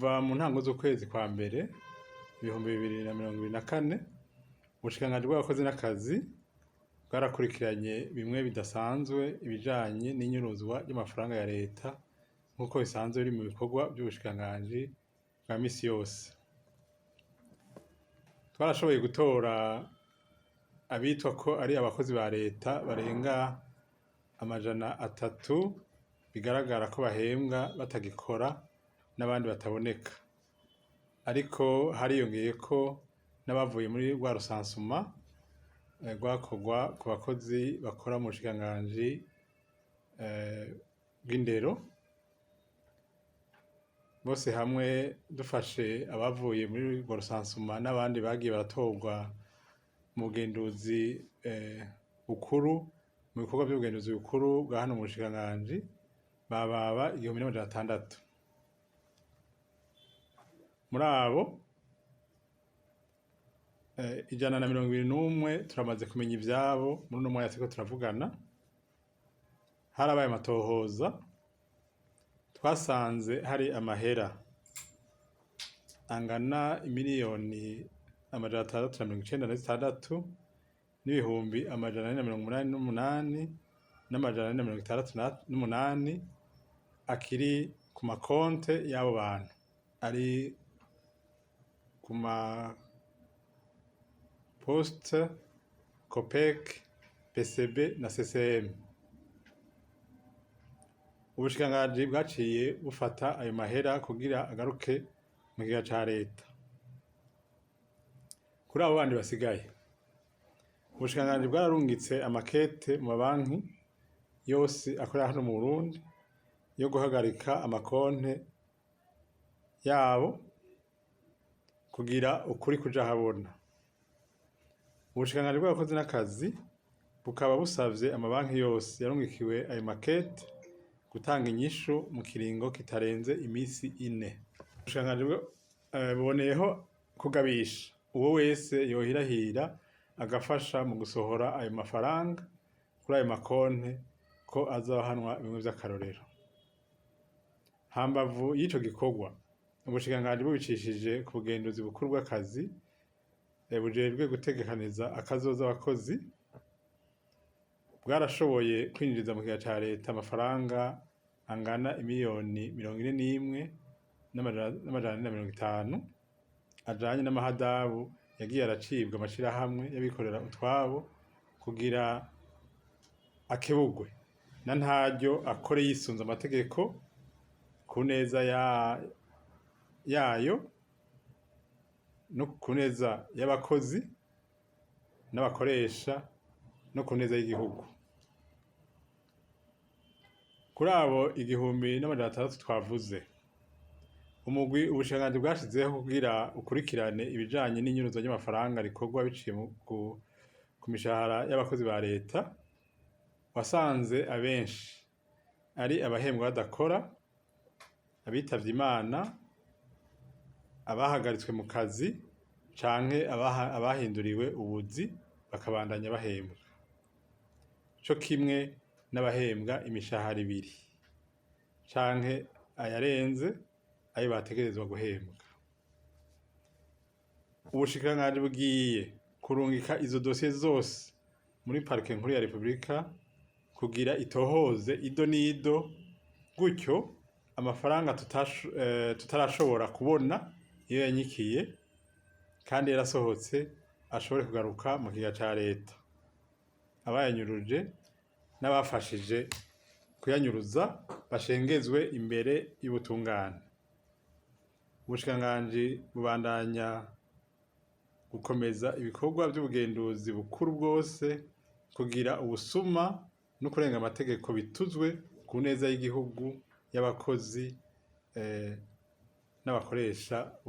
Kuva mu ntango z'ukwezi kwa mbere 2024, ubushikiranganji bw'abakozi n'akazi bwarakurikiranye bimwe bidasanzwe ibijanye n'inyuruzwa ry'amafaranga ya leta, nk'uko bisanzwe biri mu bikorwa vy'ubushikiranganji bwa misi yose. Twarashoboye gutora abitwa ko ari abakozi ba leta barenga 300, bigaragara ko bahembwa batagikora, n'abandi bataboneka. Ariko hariyongeyeko n'abavuye muri rwa recensement rwakorwa ku bakozi bakora mu bushikiranganji bw'indero. Bose hamwe, dufashe abavuye muri urwo recensement n'abandi bagiye baratorwa mu bugenduzi bukuru, mu bikorwa vy'ubugenduzi bukuru bwa hano mu bushikiranganji, bababa 1600. Muri abo 121 turamaze kumenya ivyabo muri uno mwanya turiko turavugana. Harabaye amatohoza, twasanze hari amahera angana 696 488 468 akiri ku makonte y'abo bantu, ari ku ma poste, COPEC, PCB na CCM. Ubushikiranganji bwaciye bufata ayo mahera kugira agaruke mu kigega ca leta. Kuri abo bandi basigaye, ubushikiranganji bwararungitse amakete mu mabanki yose akorera hano mu Burundi yo guhagarika amakonte yabo kugira ukuri kuja ahabona. Ubushikiranganji bw'abakozi n'akazi bukaba busavye amabanki yose yarungikiwe ayo makete gutanga inyishu mu kiringo kitarenze imisi 4. Ubushikiranganji buboneyeho kugabisha uwo wese yohirahira agafasha mu gusohora ayo mafaranga kuri ayo makonte ko azohanwa bimwe vy'akarorero. Hambavu y'ico gikorwa, ubushikiranganji bubicishije ku bugenduzi bukuru bw'akazi bujejwe gutegekaniza akazoza abakozi, bwarashoboye kwinjiza mu kigega ca leta amafaranga angana 41,540,000 ajanye n'amahadabu yagiye aracibwa amashirahamwe y'abikorera utwabo kugira akebugwe na ntaryo akore yisunze amategeko ku neza yayo no ku neza y'abakozi n'abakoresha no ku neza y'igihugu. Kuri abo 1600 twavuze, umugwi ubushikiranganji bwashizeho kugira ukurikirane ibijanye n'inyuruzwa ry'amafaranga rikorwa biciye ku mishahara y'abakozi ba leta, wasanze abenshi ari abahembwa badakora, abitavye Imana, abahagaritswe mu kazi canke abahinduriwe ubuzi bakabandanya bahembwa, co kimwe n'abahembwa imishahara ibiri canke ayarenze ayo bategerezwa guhembwa. Ubushikiranganji bugiye kurungika izo dosiye zose muri parike nkuru ya Republika kugira itohoze ido n'ido, gutyo amafaranga tutarashobora kubona iyo yanyikiye kandi yarasohotse ashobore kugaruka mu kigega ca leta. Abayanyuruje n'abafashije kuyanyuruza bashengezwe imbere y'ubutungane. Ubushikiranganji bubandanya gukomeza ibikorwa vy'ubugenduzi bukuru bwose kugira ubusuma no kurenga amategeko bituzwe ku neza y'igihugu, y'abakozi n'abakoresha.